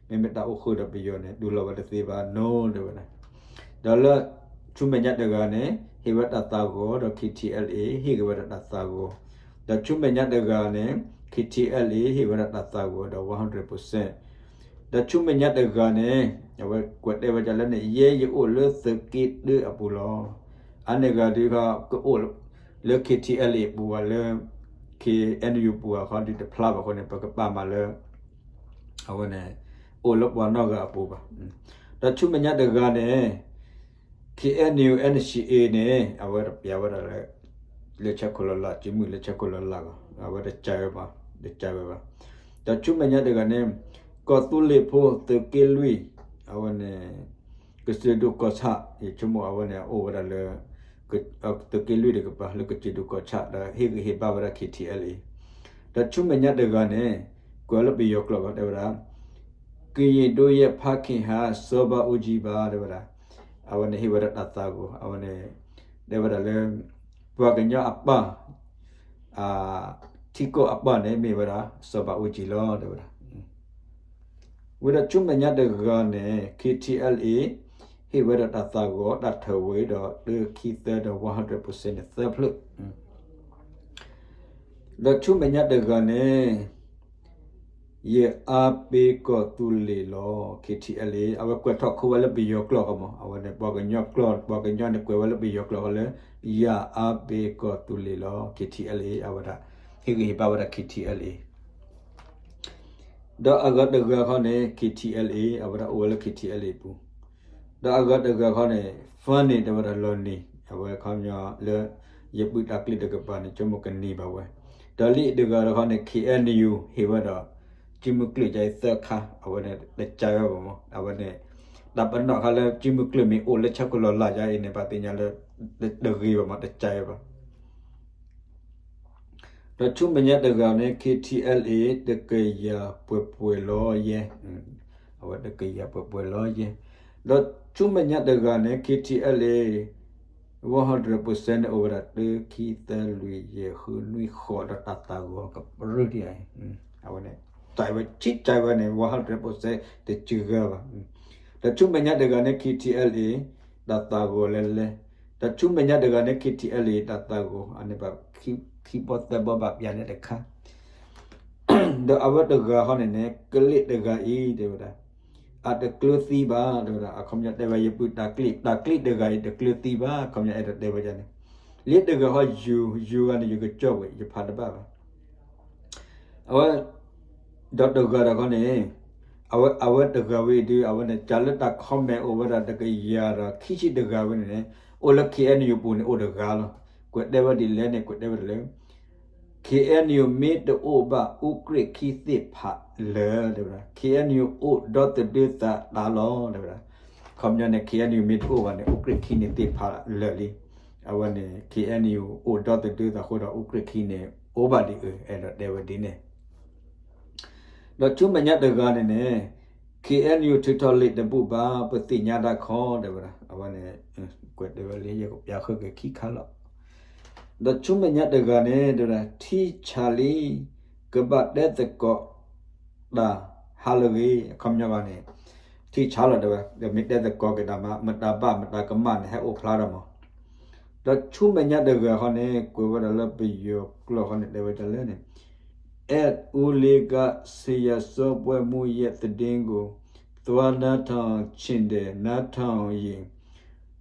မ့မ့ၢ်တၢ်အိၣ်ဃုာ်ဒီးပယီၤန့ၣ် တူၢ်လိာ်ဝဲတသ့ဘၣ် no တဲဝဲဒၣ်. ဒီးလၢ ဆူမဲာ်ညါတဂၤန့ၣ် ဟ့ၣ်ဝဲတၢ်သးဂီၤဒီး K T L A ဟ့ၣ်က့ၤဝဲဒၣ်တၢ်သးဂီၤ, ဒီးဆူမဲာ်ညါတဂၤန့ၣ် K T L A ဟ့ၣ်ဝဲဒၣ်တၢ်သးဂီၤဒီး one hundred percent, ဒီးဆူမဲာ်ညါတဂၤန့ၣ် အဝဲကွဲးတဲဝဲဒၣ်လၢန့ၣ် ယဲယအိၣ်လၢသုးက့တၢအပူၤလီၤ. အန့ၣ်ဂၤဒုးခီ ကအိၣ်လၢ K T L A ပူၤဘၣ်လၢ K N U ပူၤဘၣ်ခီဒုးတဖျါဘၣ်အဃိန့ၣ် ပကပာ်မၤလၢ အဝဲန့ၣ် အိၣ်လၢပှၤနီၢ်ဂၤအပူၤဘၣ်. ဒီးဆူမဲာ်ညါတဂၤန့ၣ် K N U N C A န့ၣ် အဝဲတပျးဝဲဒၣ်လၢ လၢဆဲခိၣ်လီၤလး စုမုၢ်လၢဆဲခိၣ်လီၤလးဘၣ်, အဝဲတကးဝဲဘၣ်, တကးဝဲဘၣ်. ဒီးဆူမဲာ်ညါတဂၤန့ၣ် ကီၢ်သူလ့ၤဖိသုးက့လွံၢ် အဝဲန့ၣ် ကစၢၢ်ဒိၣ်ကီၢ်ဆၣ် ယဆိကမိၣ်အဝဲန့ၣ် အအိၣ်ဝဲဒၣ်လၢ သုးက့လွံၢ်တကပၤ လၢကစၢၢ်ဒိၣ်ကီၢ်ဆၣ် ဒီးဟ့ၣ်ဂံၢ်ဟ့ၣ်ဘါဝဲဒၣ် K T L A ဒီးဆူမဲာ်ညါတဂၤန့ၣ် ကွဲးလၢပယီၤကျိာ်ဘၣ် တဲဝဲဒၣ် ကရင်တို့ရဲ့ ဖခင်ဟာ စောဘဦးကြီးပါ တဲဝဲဒၣ်. အဝဲန့ၣ်ဟ့ၣ်ဝဲဒၣ်တၢ်သးဂီၤ အဝဲန့ၣ် တဲဝဲဒၣ်လၢ ပှၤကညီအပၢ် ထံကီၢ်အပၢ်န့ၣ် မ့ၢ်ဝဲဒၣ် စီၤဘးအူကၠံလီၤ တဲဝဲဒၣ်. ဝံၤဒီးဆူမဲာ်ညါတဂၤန့ၣ် K T L A ဟ့ၣ်ဝဲဒၣ်တၢ်သးဂီၤတၢ်ထၢဝဲဒီး တၢခံသၢဒီး one hundred percent န့ၣ် သၢဖျၢၣ် ဒီးဆူမဲာ်ညါတဂၤန့ၣ် ယအါပ့ကီၢ်သူလ့ၤလီၤ K T L A အဝဲကွဲးထီၣ်ခိဝဲလၢပယီၤကျိာ်ဃီမး အဝဲန့ၣ် ပှၤကညီကျိာ် ပှၤကညီန့ၣ်ကွဲးဝဲလၢပယီၤကျိာ်ဃီလၢ ယအါပ့ကီၢ်သူလ့ၤလီၤ K T L A အဝဲဒၣ် ဟ့ၣ်ဂံၢ်ဟ့ၣ်ဘါဝဲဒၣ် K T L A ဒီးအဂၤတဂၤခီန့ၣ် K T L A အဝဲဒၣ်အိၣ်ဝဲလၢ K T L A ပူၤ ဒီးအဂၤတဂၤခီန့ၣ် fund န့ၣ် တဲဝဲဒၣ်လီၤနံၤ အဝဲခီပညီလၢ ယပုၢ်တၢ်ကျ့တကပၤန့ၣ် ဆိကမိၣ်ကနံၤဘၣ်ဝဲ, ဒီးလၢအံၤတဂၤတခီန့ၣ် K N U ဟ့ၣ်ဝဲဒီး စုမုၢ်ကျၢၢ်ယါအံၤသၢခါ အဝဲန့ၣ် တကးဝဲဘၣ်မး အဝဲန့ၣ် တၢ်ပနီၣ်ခါလၢစုမုၢ်ကျၢၢ်မ့ၢ်အိၣ်လၢဆဲခိၣ်လီၤလးယါအံၤန့ၣ် ပှၤသ့ၣ်ညါလၢ တဂ့ၤဘၣ်မး တကးဝဲဘၣ် ဒီးဆူမဲာ်ညါတဂၤန့ၣ် K T L A တကယၤပှဲၤပှဲၤလီၤယဲၢ်, အဝဲတကယၤပှဲၤပှဲၤလီၤယဲၢ်, ဒီးဆူမဲာ်ညါတဂၤန့ၣ် K T L A one hundred percent န့ၣ် အိၣ်ဝဲဒၣ်တၢ ခံ သၢ လွံၢ် ယဲၢ် ဃု နွံ ဃိး ဒီးတၢ်သးဂီၤကပြုၢ်ဒံးအံၤ, အဝဲန့ၣ် တကးဝဲဆံးကးဝဲန့ၣ် one hundred percent တစှၤဂၤဘၣ်, ဒီးဆူမဲာ်ညါတဂၤန့ၣ် K T L A တၢ်သးဂီၤလဲၤလဲၤ, ဒီးဆူမဲာ်ညါတဂၤန့ၣ် K T L A တၢ်သးဂီၤ အန့ၣ်ဘၣ် ခံဘီသၢဘီဘၣ်ပျၢၤန့ၣ်တခါ ဒီးအဝဲတဂၤဃီန့ၣ်န့ၣ် ကလ့ၣ်တဂၤအံၤ တဲဝဲဒၣ် အတကျၢၤသံဘၣ် တဲဝဲဒၣ် အခီပညီတဲဝဲယပုၢ်တၢ်ကျ့ တၢ်ကျ့တဂၤအံၤတကျၢၤသံဘၣ် အခီပညီအဲၣ်ဒိးတဲဝဲဒၣ်န့ၣ်, လၢတဂၤဃီယိၤ ယိၤဂၤန့ၣ် ယကကၠီၣ်ဝဲ ယဖးတဘၣ်ဘၣ်, အဝဲ ဒီးတဂၤဒီးခီန့ၣ် အဝဲ အဝဲတဂၤဝဲအံၤဒုး အဝဲန့ၣ် ကးလၢတၢ် comment အိၣ်ဝဲဒၣ်တကယၤဒီးခံဆံတဂၤဝဲန့ၣ်န့ၣ် အိၣ်လၢ K N U ပူၤန့ၣ် အိၣ်တဂၤလီၤ. ကွဲးတဲဝဲဒ်လဲၣ်န့ၣ် ကွဲးတဲဝဲဒၣ်လၢ K N U မ့ၢ်တအိၣ်ဘၣ် အူကရ့ၣ်ခံသ့ၣ်ဖးလၢာ် တဲဝဲဒၣ် K N U အိၣ်ဒီသဒၢသးတၢ်လီၤ တဲဝဲဒၣ်. ခီပညီန့ၣ် K N U မ့ၢ်တအိၣ်ဘၣ်န့ၣ် အူကရ့ၣ်ခံန့ၣ်သ့ၣ်ဖးလၢာ်လံ. အဝဲန့ၣ် K N U အိၣ်ဒီသဒၢသးအဃိဒီး အူကရ့ၣ်ခံန့ၣ် အိၣ်ဘၣ်ဒံးအၢ အဲၣ်ဒိးတဲဝဲဒ်န့ၣ် ဒီးဆူမဲာ်ညါတဂၤန့ၣ်န့ၣ် K N U ထုးထီၣ်လံာ်တဘူၣ်ဘၣ် ပသ့ၣ်ညါတၢ်ခီ တဲဝဲဒၣ်. အဝဲန့ၣ် ကွဲးတဲဝဲလၢယကပျးဃုာ်က့ၤခံခါလီၤ. ဒီးဆူမဲာ်ညါတဂၤန့ၣ် တဲဝဲဒၣ် ထံဆးလံ ကဘၣ်တဲသကိးတၢ်ဟါလၢအဂ့ၤ အခီပညီဘၣ်န့ၣ် ထံဆးလီၤ တဲဝဲ မ့ၢ်တဲသကိးက့ၤတၢ်မး မတၤဘၣ်မတၤကမၣ်န့ၣ် ဟဲအိၣ်ဖျါဒီးမး ဒီးဆူမဲာ်ညါတဂၤဃီန့ၣ် ကွဲးဝဲဒၣ်လၢပယီၤကျိာ်ဃီန့ၣ် တဲဝဲဒၣ်လၢန့ၣ် အဲၣ်အူလ့ကး ဆရာစောဘွဲ့မူရဲ့သတင်းကို သွားနားထောင်ချင်တယ် နားထောင်ရင်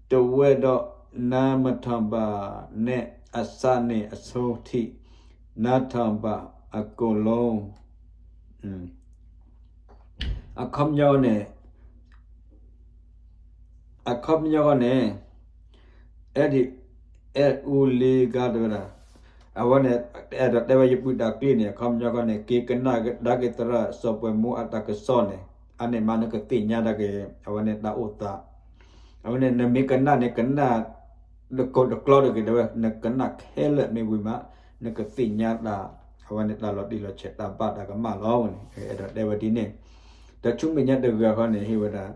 တဝက်တော့ နားမထောင်ပါနဲ့ အစကနေ အဆုံးထိ နားထောင်ပါ အကုန်လုံး အခီပညီန့ၣ် အခီပညီဃီန့ၣ် အဲၣ်ဒိး အဲၣ်အူလ့ကါတဲဝဲဒၣ် အဝဲန့ၣ် အဲၣ်ဒိးတဲဝဲယပုၢ်တၢ်ကျ့ၣ်န့ၣ် အခီပညီဃီန့ၣ် က့ၤကနၣ်ကဒါက့ၤသရၣ်စီၤပှဲၤမူအတၢ်ကစီၣ်န့ၣ် အန့ၣ်မးနကသ့ၣ်ညါဒၣ်က့ၤ အဝဲန့ၣ်တၢ်အိၣ်သး အဝဲန့ၣ် နမ့ၢ်ကနၣ်န့ၣ် ကနၣ် တကိးတကျီတဂ့ၤ တဲဝဲ နကနၣ်ခဲလၢာ်မ့ၢ်ဝံၤမး နကသ့ၣ်ညါတၢ် အဝဲန့ၣ်တၢ်လီၤတံၢ်လီၤဆဲးတၢ်ဘၣ်တၢ်ကမၣ်လီၤန့ၣ် အဲၣ်ဒိးတဲဝဲဒ်န့ၣ် ဒီးဆူမဲာ်ညါတဂၤဃီန့ၣ် ဟ့ၣ်ဝဲဒၣ်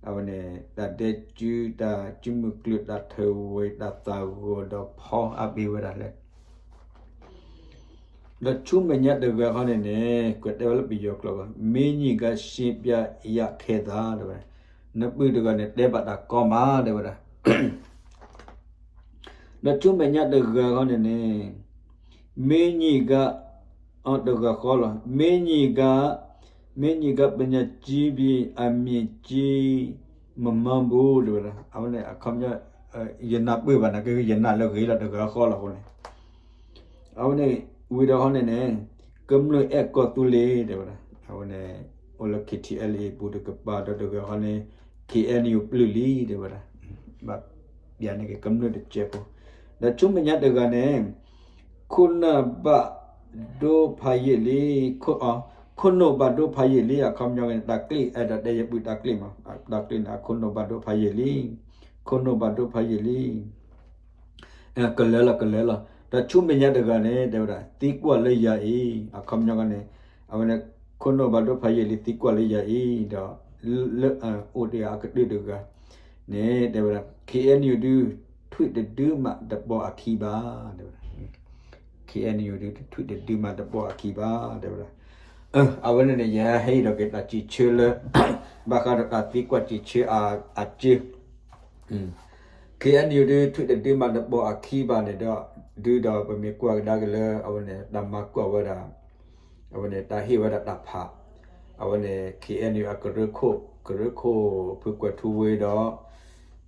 အဝဲန့ၣ် တၢ်ဒဲကၠူ တၢ်ကၠူမုၢ်ကျုး တၢ်ထၢဝ့ၤ တၢ်သးဂီၤဒီးဖီအါဘ့ၣ်ဝဲဒၣ်လၢ ဒီးဆူမဲာ်ညါတဂၤဃီန့ၣ်န့ၣ် ကွဲးတဲဝဲလၢပယီၤကျိာ် မင်းကြီးက ရှင်းပြရခဲ့သလား တဲဝဲ နပုၢ်တဂၤန့ၣ် တဲဘၣ်တၢ်ကီမး တဲဝဲဒၣ် ဒီးဆူမဲာ်ညါတဂၤဃီန့ၣ်န့ၣ် မင်းကြီးက အတဂၤဃီလီၤ မင်းကြီးက မင်းကြီးက ပညာကြီးပြီး အမြင်ကြီး မမှန်းဘူး တဲဝဲဒၣ် အဝဲန့ၣ် အခီပညီ ယနၢ်ပၢၢ်ဘၣ်နာ်က့ ယနၢ်လၢဂ့ၤလီၤတဂၤဃီလီၤအဃိန့ၣ် အဝဲန့ၣ် ဝံၤဒီးဃီန့ၣ်န့ၣ် ကမျၢၢ်အဲၣ်ကီၢ်သူလ့ၤ တဲဝဲဒၣ် အဝဲန့ၣ် အိၣ်လၢ K T L A ပူၤတကပၤဒီးတဂၤဃီန့ၣ် K N U ပျုၢ်လံ တဲဝဲဒၣ် ဘၣ်ပျးန့ၢ်က့ၤကမျၢၢ်တစဲးဖိ ဒီးဆူမဲာ်ညါတဂၤန့ၣ် ခိၣ်နၢ်ဘၣ်ဒိဖးယံာ်လံ ခိၣ်နူာ်ဘၣ်ဒိဖးယံာ်လံ အခီပညီန့ၣ် တၢ်ကျ့ၣ် အဲၣ်ဒိးတဲယပုၢ်တၢ်ကျ့ၣ်မး တၢ်ကျ့ၣ်န့ၣ် အခိၣ်နူာ်ဘၣ်ဒိဖးယံာ်လံ ခိၣ်နူာ်ဘၣ်ဒိဖးယံာ်လံ ကလၢလီၤ ကလၢလီၤ ဒီးဆူမဲာ်ညါတဂၤန့ၣ် တဲဝဲဒၣ် သံကွၢ်လၢယၤအံၤ အခီပညီန့ၣ် အဝဲန့ၣ် ခိၣ်နူာ်ဘၣ်ဒိဖးယံာ်လံ သံကွၢ်လၢယၤအံၤ ဒီး လၢအိၣ်ဒံးအကတၢၢ်တဂၤန့ၣ် တဲဝဲဒၣ် K N U ဒုး ထွံၣ်တဒုမးတပိာ်အခံဘၣ် တဲဝဲဒၣ် K N U ဒုး ထွံၣ်တဒုမးတပိာ်အခံဘၣ် တဲဝဲဒၣ် အဝဲန့ၣ်န့ၣ် ယဟဲဟ့ၣ်ဒီးက့ၤတၢ်စံးဆၢလၢ ဘၣ်ဃးဒီးတၢ်သံကွၢ်စံးဆၢအစ့ K N U ဒုး ထွံၣ်တဒုမးတပိာ်အခံဘၣ်န့ၣ်ဒီး ဒုးဒီးပမ့ၢ်ကွၢ်ကဒါက့ၤလၢ အဝဲန့ၣ် တၢ်မၤကွၢ်ဝဲဒၣ် အဝဲန့ၣ် တၢ်ဟ့ၣ်ဝဲဒၣ်တၢ်ဖး အဝဲန့ၣ် K N U အကရၢခိၣ် ကရၢခိၣ်ဖုကွဲၤထူဝ့ဒီး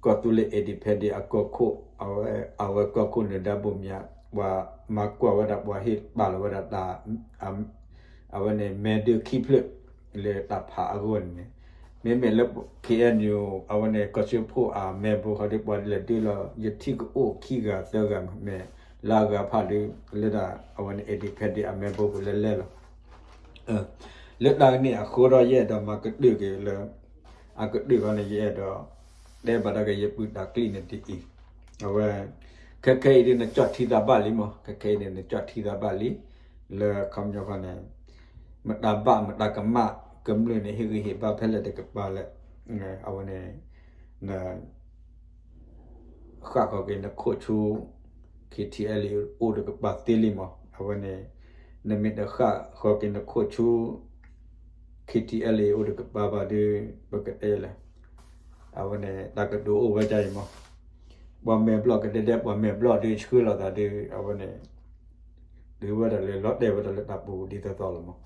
ကီၢ်သူလ့ၤ independent အကီၢ်ခိၣ် အဝဲ အဝဲကီၢ်ခိၣ်နၢၤဒါဘိၣ်မၠး ပှၤမၤကွၢ်ဝဲဒၣ် ပှၤဟ့ၣ်ပာ်လီၤဝဲဒၣ်တၢ် အဝဲန့ၣ် မဲဒုးခံဖျၢၣ် လၢတၢ်ဖးအဂီၢ်န့ၣ် မ့မ့ၢ်လၢ K N U အဝဲန့ၣ် ကီၢ်စၢဖှိၣ်အမဲဘိခီဒုး ပှၤလဲၤဒုးလီၤ ယထံၣ်ကအိၣ်ခံဂၤသၢဂၤ မ့ၢ်လၢအဂၤဖးဒုး လၢဒၣ် အဝဲန့ၣ် independent အမဲဘိပူၤလဲၤလဲၤလီၤ လၢတၢ်န့ၣ်အဃိဒီး ယအဲၣ်ဒိးမၤကတၢၢ်က့ၤလၢ အကတၢၢ်ဃီန့ၣ် ယအဲၣ်ဒိး တဲဘၣ်တၢ်က့ၤယပုၢ်တၢ်ကျ့ၣ်န့ၣ်ဒ်အံၤ, အဝဲ ခဲခဲအံၤဒုး နကၠီၣ်ထံသးဘၣ်လံမး, ခဲခဲအံၤန့ၣ် နကၠီၣ်ထံသးဘၣ်လံ, လၢခီပညီဃီန့ၣ် မတၤဘၣ်မတၤကမၣ် ကမျၢၢ်န့ၣ် ဟ့ၣ်ဂံၢ်ဟ့ၣ်ဘါဖဲလဲၣ်တကပၤလဲၣ်, အဝဲန့ၣ် န ဃၣ်ဃီၤက့ၤနခိၣ်ဆူ K T L A အိၣ်တကပၤသ့လံမး, အဝဲန့ၣ် နမ့ၢ်တဃၣ်ဃီၤက့ၤနခိၣ်ဆူ K T L A အိၣ်တကပၤဘၣ်ဒုး ပကတဲလဲၣ်, အဝဲန့ၣ် တၢ်ကတိၤအိၣ်ဝဲဒ်အံၤမး, ပှၤမဲာ်ဘျီၣ်ကဒဲဒဲ ပှၤမဲာ်ဘျီၣ်ဒုးဆှၢလိာ်သးဒုး အဝဲန့ၣ် ဒုးဝဲဒၣ်လၢလီၤတဲာ်ဝဲဒၣ်လၢတၢ်ပူၤဒ်သိးသိးလီၤမး,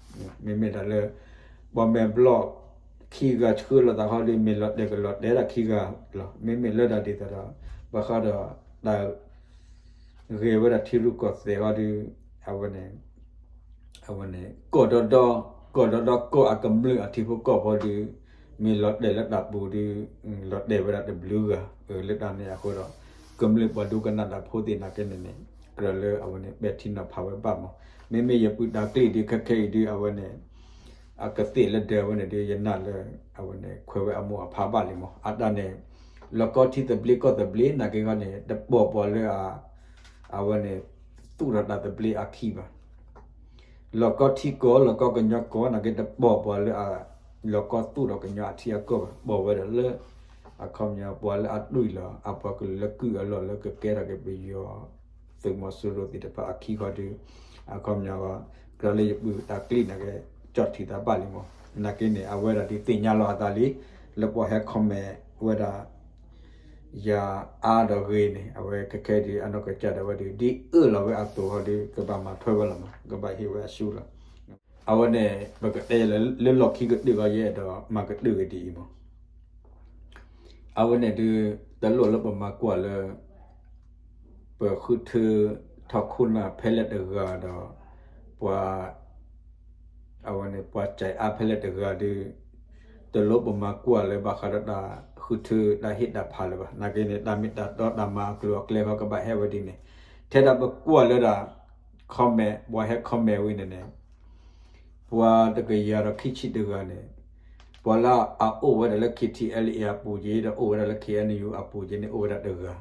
မ့မ့ၢ်ဒၣ်လၢ ပှၤမဲာ်ဘျီၣ်ခံဂၤဆှၢလိာ်သးဟီဒုး မ့ၢ်လီၤတဲာ်ကလီၤတဲာ်ဒၣ်ခံဂၤလီၤ, မ့မ့ၢ်လၢဒၣ်ဒ်သိးဒီး ဘၣ်ဃးဒီးတၢ် ဂဲၤဝဲဒၣ်ထံရူၢ်ကီၢ်သဲးဟီဒုး အဝဲန့ၣ် အဝဲန့ၣ် ကီၢ်ဒီဒီ ကီၢ်ဒီဒီကီၢ်အကမျၢၢ်အထံဖိကီၢ်ဖိဒုး မ့ၢ်လီၤတဲာ်လၢတၢ်ပူၤဒုး လီၤတဲာ်ဝဲဒၣ်တဘျုးဂၤ လၢတၢ်န့ၣ်အဃိဒီး ကမျၢၢ်ပှၤဒိကနၣ်တၢ်ဖိသ့ၣ်နာ်က့န့ၣ်န့ၣ် ကြၢးလၢအဝဲန့ၣ် ပဲာ်ထံနီၤဖးဝဲဘၣ်မး. မ့မ့ၢ်ယပုၢ်တၢ်ကျံးဒုး ခဲခဲအံၤဒုး အဝဲန့ၣ် အကသ့ၣ်လၢဒၢးဝဲန့ၣ်ဒုး ယနာ်လၢ အဝဲန့ၣ် ခွဲးဝဲအမိၢ်အဖါဘၣ်လံမး. အတၢ်န့ၣ် လီၢ်ကီထံသဘျ့ကီၢ်သဘျ့ နာ်က့ခီန့ၣ် တပိာ်ပှၤလၢ အဝဲန့ၣ် သူၣ်ထီၣ်တၢ်သဘျ့အခံဘၣ်. လီၢ်ကီထံကီၢ် လီၢ်ကီကညီကီၢ် နာ်က့တပိာ်ပှၤလၢ လီၢ်ကီသူၣ်ထီၣ်ကညီအထံအကီၢ်ဘၣ်. ပိာ်ဝဲဒၣ်လၢ အခီပညီ ပှၤလၢအဒွံၣ်လီၤ အပှၤကလုာ်လၢကုၢ်အလီၢ်လၢကကဲထီၣ်က့ၤပယီၤ သုးမီၤစိရိၤသ့ၣ်တဖၣ်အခံခီဒုး အခီပညီ ကြၢးလၢယပုၢ်တၢ်ကျံးနာ်က့ ကၠီၣ်ထံသးဘၣ်လံမး. နာ်က့န့ၣ် အဝဲဒၣ်ဒုးသ့ၣ်ညါလီၤအသးလံ လၢပှၤဟဲ comment ဝဲဒၣ် ယၤအါဒီးဂ့ၤန့ၣ် အဝဲခဲခဲဒုး အနီၢ်ကစၢ်ဒၣ်ဝဲဒုး ဒ်အၢၣ်လီၤဝဲအသိးဟီဒုး ကဘၣ်မၤထွဲဝဲလီၤမး ကဘၣ်ဟ့ၣ်ဝဲအစုလီၤ. အဝဲန့ၣ် ပကတဲလၢ လၢလီၢ်ခံကတၢၢ်ဂီၢ်ယဲဒီး မၤကတၢၢ်က့ၤဒ်အံၤမး. အဝဲန့ၣ်ဒုး တလိၣ်လၢပမၤကွၢ်လၢ ပဃုထၢထီၣ်ခိၣ်နၢ်ဖဲလဲၣ်တဂၤဒီး ပှၤ အဝဲန့ၣ် ပှၤစဲးအါဖဲလဲၣ်တဂၤဒုး တလိၣ်ပမၤကွၢ်လၢဘၣ်ဃးဒီးတၢ်ဃုထၢတၢ်ဟ့ၣ်တၢ်ဖးလၢၤဘၣ်. နာ်က့န့ၣ် တၢ်မ့ၢ်တၢ်တီတၢ်မၤအကျိၤအကျဲခီကဘၣ်ဟဲဝဲဒ်န့ၣ် ထဲဒၣ်ပကွၢ်လၢဒၣ် comment ပှၤဟဲ comment ဝံၤန့ၣ်န့ၣ် ပှၤတကယၤဒီးခံဆံတဂၤန့ၣ် ပှၤလၢအအိၣ်ဝဲဒၣ်လၢ K T L A အပူၤက့ၤ ဒီးအိၣ်ဝဲဒၣ်လၢ K N U အပူၤက့ၤန့ၣ် အိၣ်ဝဲဒၣ်တဂၤ,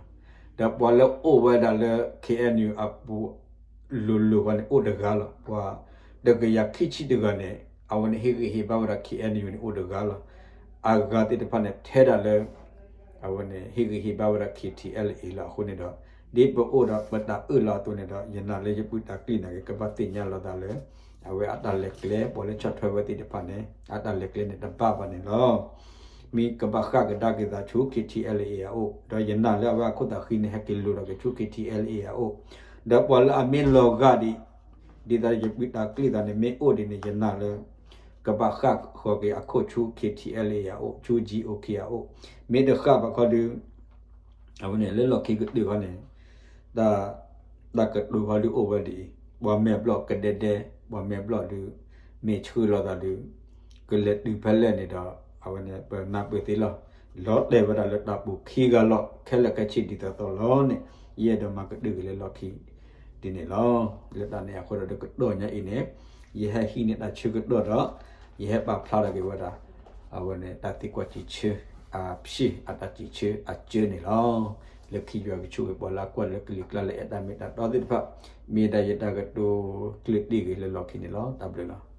ဒီးပှၤလၢအိၣ်ဝဲဒၣ်လၢ K N U အပူၤ လိၤလိၤဃီန့ၣ် အိၣ်တဂၤလီၤ. ပှၤတကယၤခံဆံတဂၤန့ၣ် အဝဲန့ၣ်ဟ့ၣ်ဂံၢ်ဟ့ၣ်ဘါဝဲဒၣ် K N U န့ၣ် အိၣ်တဂၤလီၤ. အဂၤသ့ၣ်တဖၣ်န့ၣ် ထဲဒၣ်လၢ အဝဲန့ၣ် ဟ့ၣ်ဂံၢ်ဟ့ၣ်ဘါဝဲဒၣ် K T L A လီၤ. အဃိန့ၣ်ဒီး ဒ်ပအိၣ်ဒီးပတၢ်အၢၣ်လီၤအသိးန့ၣ်ဒီး ယနာ်လၢယပုၢ်တၢ်ကျံးနာ်က့ ကဘၣ်သ့ၣ်ညါလီၤသးလၢ အဝဲအတၢ်လဲၤကျဲ ပှၤလၢဆီၣ်ထွဲဝဲသ့ၣ်တဖၣ်န့ၣ် အတၢ်လဲၤကျဲန့ၣ် တဘၣ်ဘၣ်န့ၣ်လီၤ. မ့ၢ်ကဘၣ်ဃၣ်ကဒါက့ၤသးဆူ K T L A အအိၣ်, ဒီးယနာ်လၢအဝဲအခိၣ်သးဃံန့ၣ် ဟဲက့ၤလိၤဒီးက့ၤဆူ K T L A အအိၣ်, ဒီးပှၤလၢအမ့ၢ်လီၤဂာ်ဒံး ဒ်သိးယပုၢ်တၢ်ကျံးသးန့ၣ် မ့ၢ်အိၣ်ဒ်န့ၣ် ယနာ်လၢ ကဘၣ်ဃၣ်ဃီၤက့ၤအခိၣ်ဆူ K T L A အအိၣ်, ဆူ G O K အအိၣ်, မ့ၢ်တဃၣ်ဘၣ်ခီဒုး အဝဲန့ၣ် လၢလီၢ်ခံကတၢၢ်ခီန့ၣ် တၢ် တၢ်ကတိၤခီဒုးအိၣ်ဝဲဒ်အံၤ, ပှၤမဲာ်ဘျီၣ်ကဒဲဒဲ, ပှၤမဲာ်ဘျီၣ်ဒုး မ့ၢ်ဆှၢလီၤသးဒုး ကလဲၤတုၤဖဲလဲၣ်န့ၣ်ဒီး အဝဲန့ၣ် ပနၢ်ပၢၢ်သ့လီၤ. လီၤတဲာ်ဝဲဒၣ်လၢတၢ်ပူၤခံဂၤလီၤ ခဲလၢာ်ခဲဆ့ဒ်သိးသိးလီၤန့ၣ် ယအဲၣ်ဒိးမၤကတၢၢ်က့ၤလၢလီၢ်ခံဒ်န့ၣ်လီၤ. လၢတၢ်န့ၣ်အဃိဒီး တကတီၢ်ညါအံၤန့ၣ် ယဟဲဟံးန့ၢ်တၢ်ဆၢကတီၢ်ဒီး ယဟဲပာ်ဖျါထီၣ်က့ၤဝဲဒၣ် အဝဲန့ၣ် တၢ်သံကွၢ်စံးဆၢ အဖျ့အတၢ်စံးဆၢအစၢန့ၣ်လီၤ. လၢခံယွၤကဆိၣ်ဂ့ၤပှၤလၢအကွၢ်လၢကလံၤကျါလၢအဲၣ်တၢ်မ့ၢ်တၢ်တီသ့ၣ်တဖၣ် မ့ၢ်ဒၣ်ယတၢ်ကတိၤကျၢၢ်တံၢ်ဂ့ၤလၢလီၢ်ခံန့ၣ်လီၤ. တၢ်ဘျုးလီၤ.